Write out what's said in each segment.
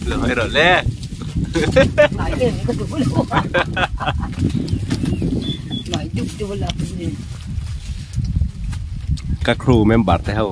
Lo mai rawh le. Ka crew member te ho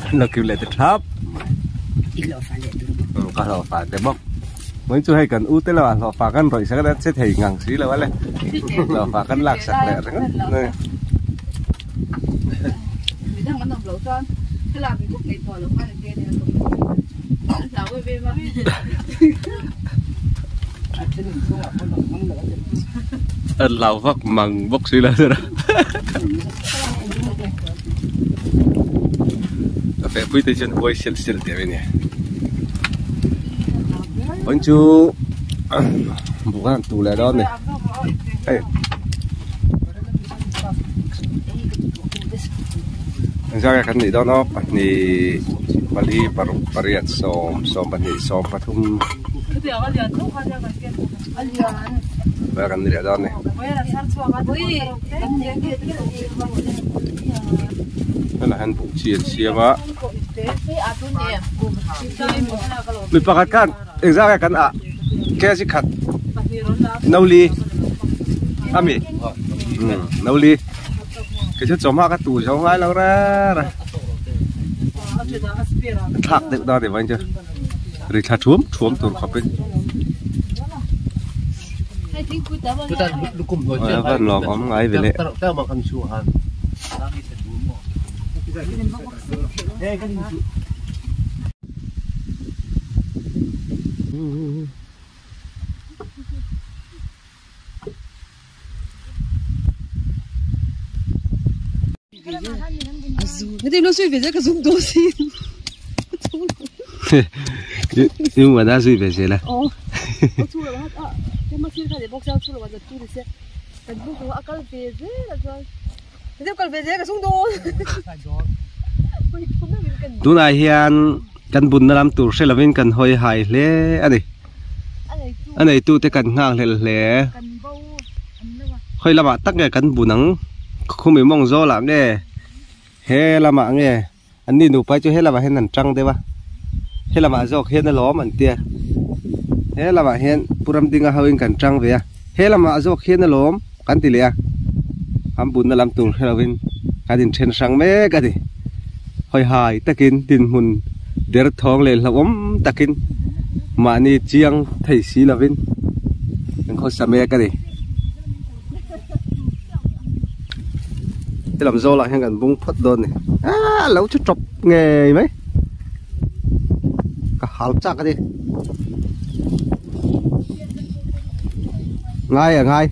an lo kiu leh ta thap. Ka hlawhfa te bawk. Vawiin chu hei kan u te lamah hlawhfa kan rawih sak a che thei ngang si lo a le. Hlawhfa kan lak sak leh ringawt mai. An hlau vak mang bawk si lo chu. A feh pui te chuan huai sil sil teh mai a ni. Vawiin chu buk an tu leh dawn a ni. Hei. Engzah nge kan nih dawn aw pahnih pali paruk pariat sawm sawm pahnih sawm pathum vel kan ni leh dawn a ni. Helai hian buh chi an siam a mi pakhat khan engzah nge kan ah kg khat noli ami noli kei chu chawhma ka tu zo ngai lo reng a thlak deuh dawn a ni vawiin chu ri thla thuam thuam tur khawp in a van lawm awm ngai ve le. Yung wada zui ve zel a. Tunah hian kan bunna lam tur hre lovin kan hawi hai hle a ni. A neitute kan nghak hlelh hle. Khawi lamah tak nge kan bun ang? Khumi mawng zawlah nge he lamah nge an ni nupa hi chu he lamah hian an tang deuh a he lamah zawk hian alawm an tia he lamah hian Pu Ramdinga ho in kan tang ve a he lamah zawk hian alawm kan ti leh a an bunna lam tur hre lovin kan inthen hrang mek a ni hawi hai takin dinhmun derthawng leh hlauhawm takin mahni chiang thei si lovin kan khawsa mek a ni. Helam zawlah hian kan bung phawt dawn a ni aaa lo chu tawp ngei mai ka hal chak a ni ngai a ngai.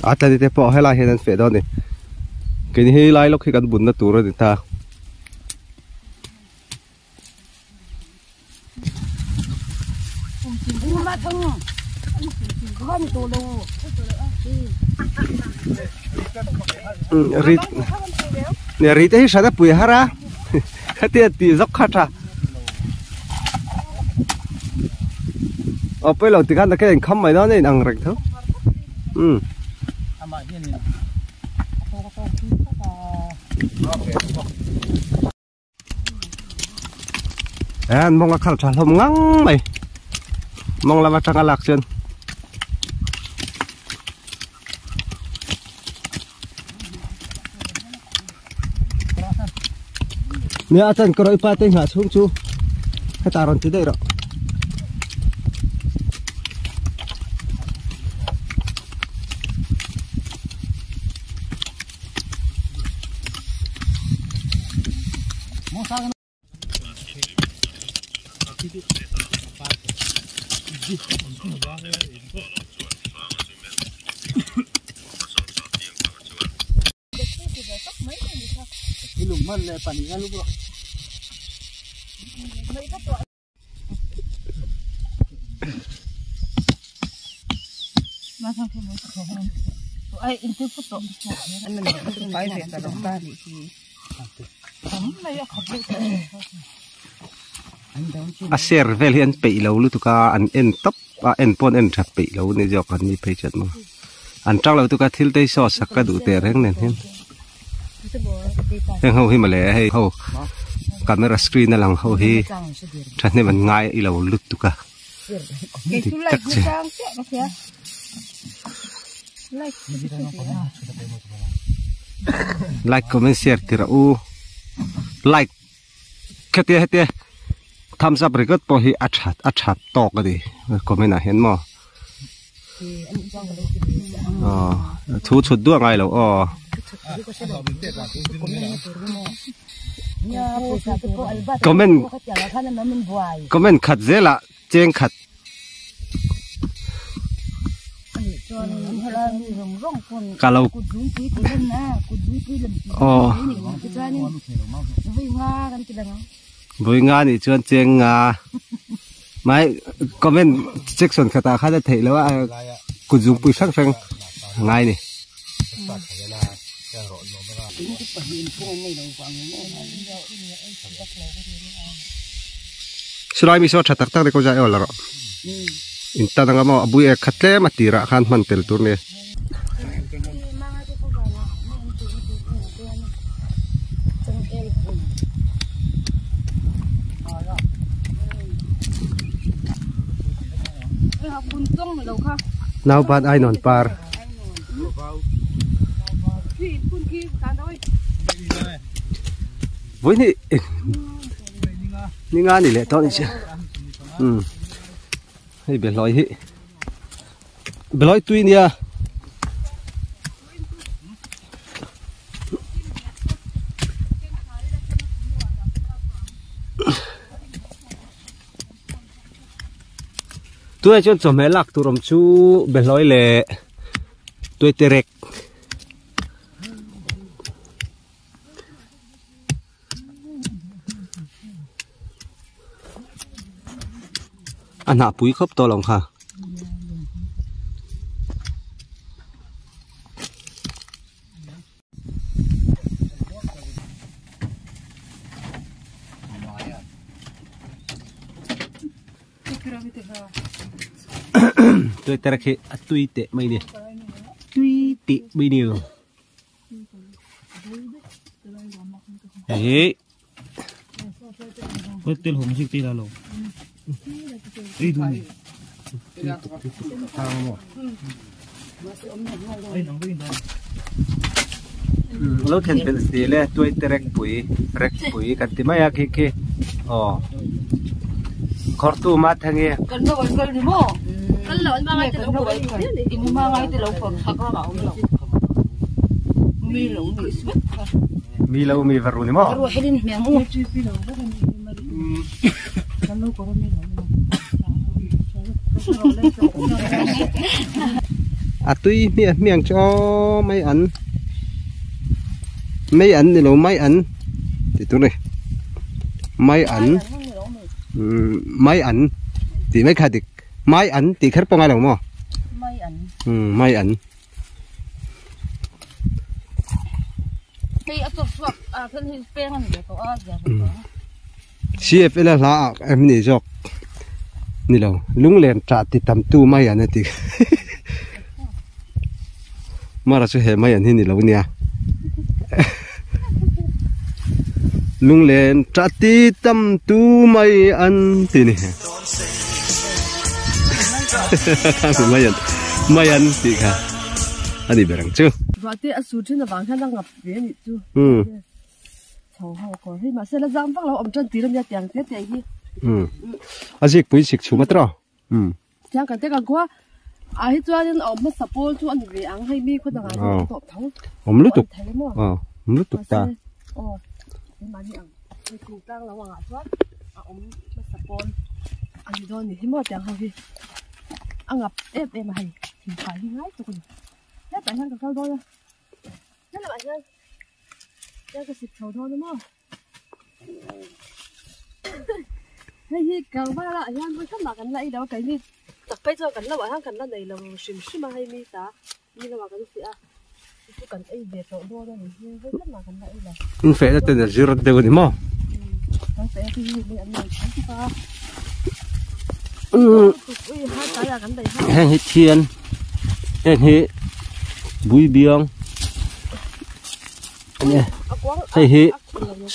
A tlani te pawh helai hian an feh dawn a ni keini hi lai lawk hi kan bunna tur a ni ta. Ri te hi hran a pui har a khatia tih zawk kha tha. Aw pawi lo tikhan tak hian inkham mai dawn a inang reng tho umm. An mawng a khal tha hlawm ngang mai mawng lam atanga lak chuan. Nia a chan ka rawih pa te nghah chhung chu heta rawn ti daih rawh. A share vel hi an peih lo lutuk a an en tawp a en pawh an en that peih lo ni zawk an ni phei chat maw an tang lo lutuk a thil te hi saw sak ka duh teh reng nen hian heng ho hi mawle hei ho camera screen a lang ho hi thahnem an ngai ilo lutuk a dik tak che. Like comment share tirh u like. Khetia hetia thumbs up ringawt pawh hi a that a that tawk a ni comment ah hian maw aw thu chhut duah ngai lo aw. Comment comment khat zelah cheng khat. Ka lo aw vui nga nih chuan cheng nga mai comment section khatah khan a theih loh a kut zungpui hrang hrang a ngai a ni. Silai mi saw tha tak tak te ko zai awl rawh in tan anga maw a bui ek kha tlem a tirah khan hman tel tur nia. Nauban ainawn par. Vawi hnih ni nga ni leh tawh ni che um hei behlawi hi behlawi tui nia. Tunah chuan chawhmeh lak tur awm chu behlawi leh tuaite rek a hnah pui khawp tawh lo ang kha. Tui terek hi a tui teh mai ni tui teh mai ni hei Lo thlen pelh zel e tuai te rek pui rek pui kan ti mai a khi khi aw khawrtu mah theng hi. Mi lo mi va ru ni maw. A tui hmiah hmiang chu aw mai an mai an ni lo mai an tih tur a ni mai an mai an tih mai kha dik mai an tih kher pawh a ngai lo maw mai an. CFL a hla ah em ni zawk ni lo lunglen tah ti tam tu mai an a ti mara chu he mai an hi ni lo nia lunglen tah ti tam tu mai an ti ni mai an mai an tih kha a ni ber ang chu. Ruah te a sur thin avang hian a ngap ve a nih chu. Chho ho kawr hi mahse la zam vak lo awm tan tir ania tiang te te hi. Um a zik pui sik chhum atro um. Tiang kan te kan khua a hi chuan in awm hmasa pawl chu ani ve ang hei mi khaw dangah chuan an tawp tho. Awm lutuk aw awm lutuk ta. Aw mahni ang hei thingtlang lo angah chuan a awm hmasa pawl ani dawn ni hi maw tiang ho hi a ngap em em a hei thingfai hi ngai tuk ani hetah hian ka kal dawn a helamah hian. Ka ka sik chho dawn a maw? Hei hi Kalvar ah hian vawi khat mah kan la ei lo a keini tak phei chuan kan lo ah hian kan la nei lo hrim hrim a hei mi ta mi lamah kan fiah a chu chu kan ei ve tawh dawn a ni hi vawi khat mah kan la ei lo. In feh na ten a zir deuh a ni maw? Heng hi thian heng hi bui biang hei hi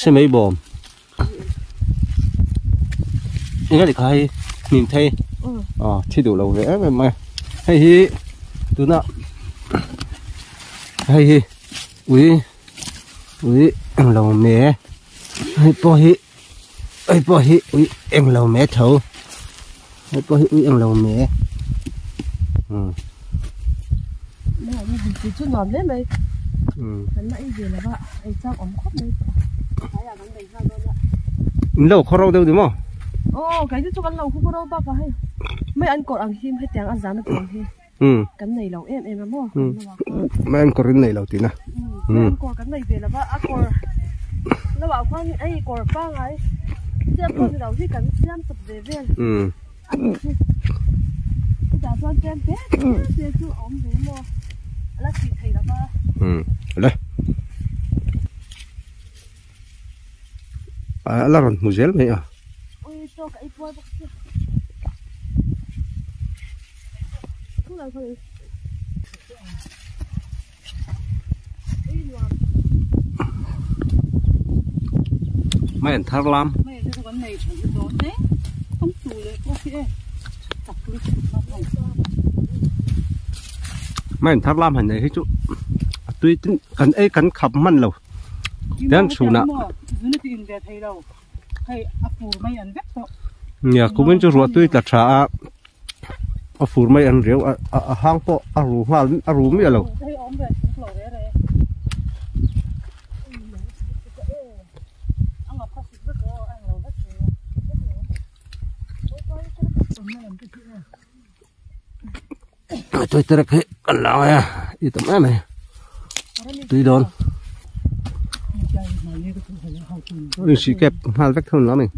semei bawm enga ni kha hei hnim thei a thi duh lo ve em em mai hei hi tuna hei hi ui ui englo me hei pawh hi hei pawh hi ui englo me tho hei pawh hi ui englo me um chu nuam hle mai kan la ei ve lova ei chak awm khawp mai in lo khaw ro deuh ni maw aw kei chu kan lo khaw ro bak a hei mai an kawr ang hi hetiang a zan a tuang hi kan nei lo em em a maw mai an kawr in nei lo tihna an kawr kan nei ve lova a kawr lo ah khuan hei kawr pangai siam pawh ni lo hi kan siam chawp ve vel chutah chuan tlem te te chu a awm ve maw a la sih thei lova le a la rawn hmu zel mai a mai an thar lam mai an thar lam han nei hi chu a tui tin kan ei kan khap hman lo ten chhunah nia kumin chu ruah tui tla tha a a fur mai an riau a hang pawh a ru nghal a ru miah lo. Tui terek hi kan la ngai a i tam em mai tui dawn in si kep nghal vek thun la mai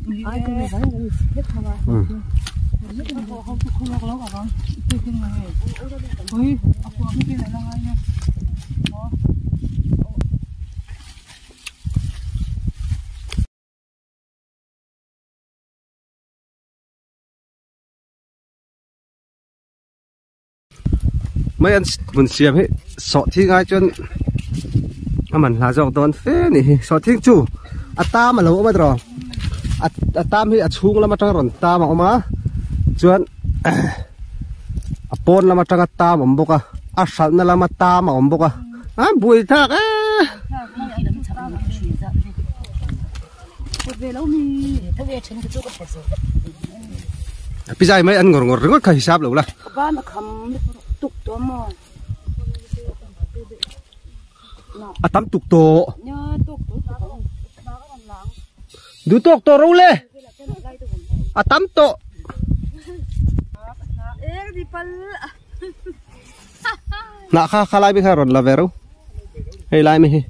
Mai an hmun siam hi sawhthing ai chuan a man hla zawk dawn fe a nih hi sawhthing chu a tam a lo awm a tiraw a tam hi a chhung lam atang rawn tam a awm a chuan a pawn lam atanga tam a awm bawk a a hralhna lama tam a awm bawk a a buai thlak e. Pizai mai an ngawr ngawr ringawt kha hisap lo la. A tam tuk tawh. Du tawk tawh ro le. A tam tawh. Hnah kha kha lai mi kha rawn la ve ro. Hei lai mi hi.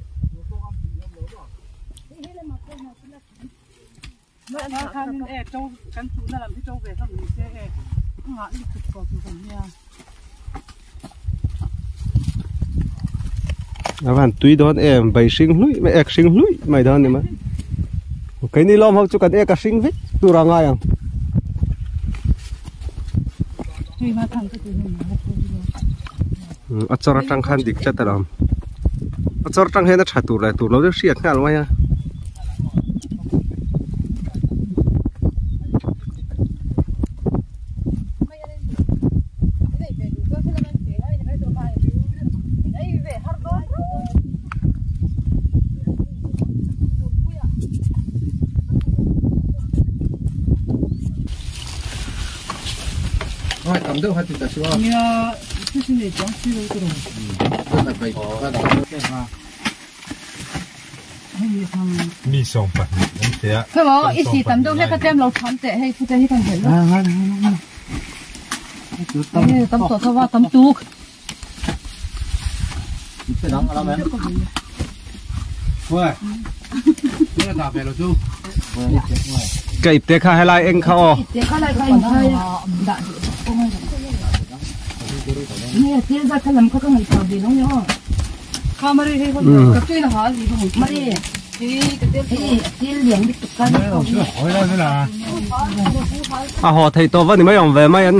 A van tui dawn em bai hring hlui mai ek hring hlui mai dawn ni mai keini lawm ho chu kan ek a hring vek tur a ngai ang. A chawr atang khan dik tlat alawm a chawr atang hian a tha tur leh tur lo deuh hriat nghal mai a. Mi sawm pahnih an ti a. Ka ipte kha helai eng kha aw. A haw thei tawh va ni mai awm ve mai an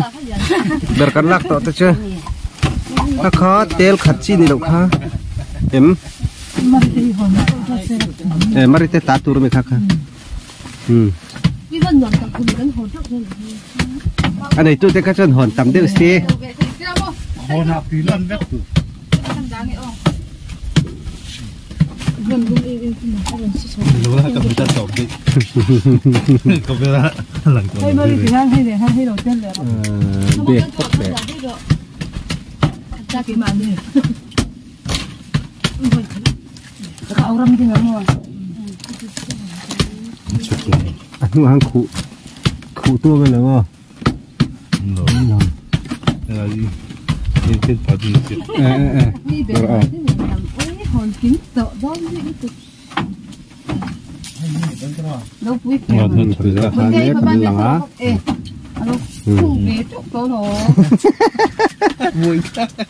ber kan lak tawh te chu kha kha tel khat chi ni loh kha em e marite ta tur mi kha kha um a nei tu te kha chuan hawn tam deuh si A hnungah khan khuh khuh tu a lo aw.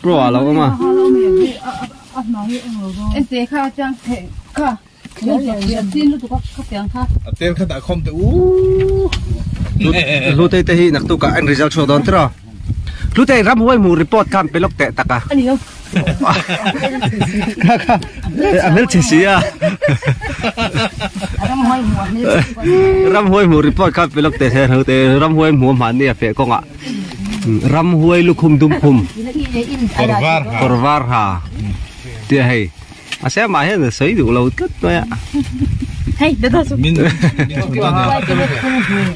Pro a lo awm a. Hlutei te hi naktuk ah an result chhuak dawn tiraw? Hlutei ramhuai hmuh report khan pe lawk teh tak a. Kha kha a hmelchhe si a. Ramhuai hmuh report khan pe lawk teh se Hlutei ramhuai hmuh a hmanni a feh kawngah ramhuai lukhum dum khum kawr var ha tia hei. A siamah hian a sawi duh lo tlat mai a.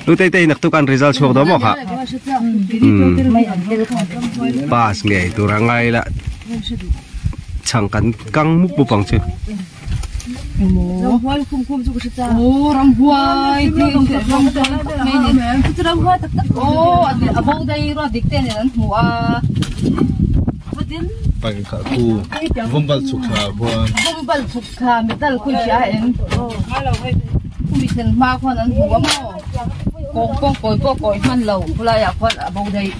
Lutei te hi naktuk an result chhuak dawn maw kha? Pass ngei tur a ngai la chhang kan kang mup mup ang chu. Vawmbal chhuk thla khuan. Vawmbal chhuk thla metal khui hria eng. Khumi thlen hma khuan an hmu a maw. Kawng pawh kawi pawh kawi hman lo khulai ah khuan a bo daih.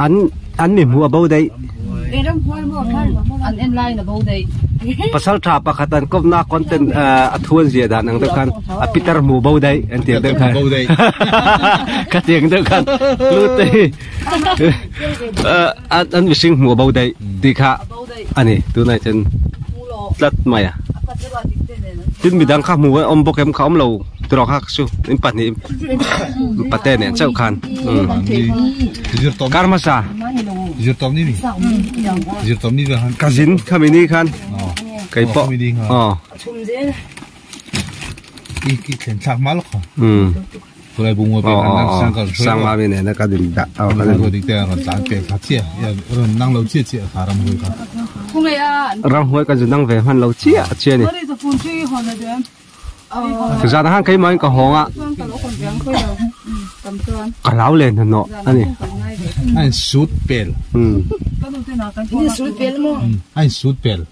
An an mi hmu a bo daih. An en laiin a bo daih. Pasal tha pakhat an kawpna content a thu an ziah dan ang deuh khan a pitar hmu bo daih an ti ang deuh khan. Ka ti ang deuh khan lut te hi. An mihring hmuh a bo daih tih kha a ni tunah chuan tlat mai a tin midang kha hmuh a awm bawk em kha awm lo tiraw kha chu in pahnih pate nen chauh khan kar hmasa ka zin khami ni khan kei pawh aw Sangma mi nena ka din dah ramhuai ka zu nang ve hman lo chiah chiah ni zan han keimah in ka hawng a ka hlau len hnahnawh ani an sut pel an sut pel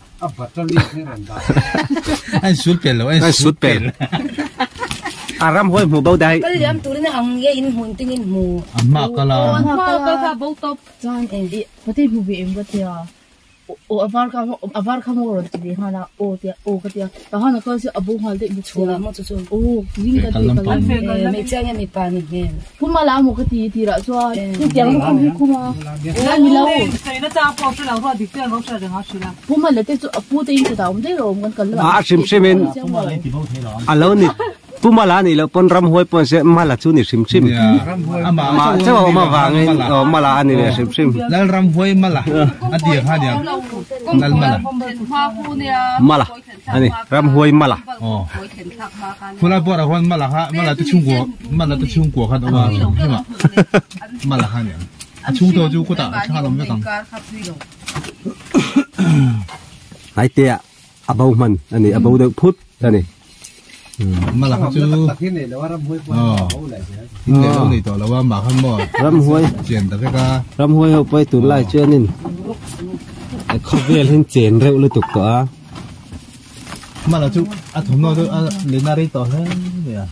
An sut pel lo, an sut pel. A ram hawi hmu bo dai. Kal liam turin ang nge in hmun ting in hmu. A hma kal a. A hma kal kha bo tawp. Chuan eng i pate hmu ve em ka tia. O a var kha a var kha maw rawn ti ve nghal a aw tia aw ka tia tah khan a kal chu a bo nghal daih bawk sia. Maw chu chu. Aw zing ka ti kal Hmeichhia nge mipa ni hmel. Khuma la maw ka ti tirah chuan hetiang lukhum hi khuma la ni lo. Puma la te chu a pu te in chutah awm daih rawh kan kal lo. A hrim hrim in a lo ni Puma la nih loh pawn ramhuai pawn se mala chu ni hrim hrim. Amah chauh a awm avangin aw mala a ni ve hrim hrim. Lal ramhuai mala a ti ang kha aniang Lal mala. Mala ani ramhuai mala. Aw khulai buarah khuan mala kha mala te chhungkua mala te chhungkua khan awm a hrim hrim a mala kha aniang a chhungte chu kutah a thlak a awm vek ang. Hnaite ah a bo hman a ni a bo deuh phut a ni. Mala kha chu in leh lo nei tawh lo a mah khan maw ramhuai chen ta vek a ramhuai ho pawh hi tunlai chuanin khawvel hian chen reuh lutuk tawh a mala chu a thawmhnaw chu a lena rei tawh hle mai a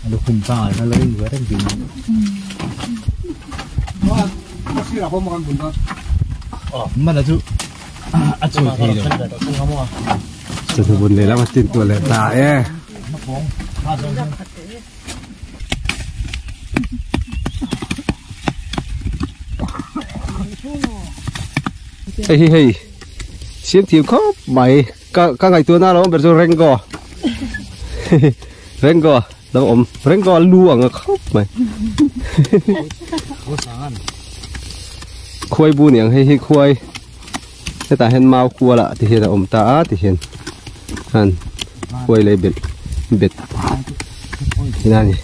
a lukhum tangah hian a lo inbuai reng thin a mala chu. A chawi thei lo. Chawhnu bun lehlam a tin tuah leh ta e. Hei hi hei siam thiam khawp mai ka ka ngaihtuahna lo awm ber chu Rengo Rengo lo awm Rengo a lu ang a khawp mai khuai bu ni ang hei hi khuai hetah hian mau kual ah ti hian a awm ta a ti hian han khuai lei belh bet ina ni.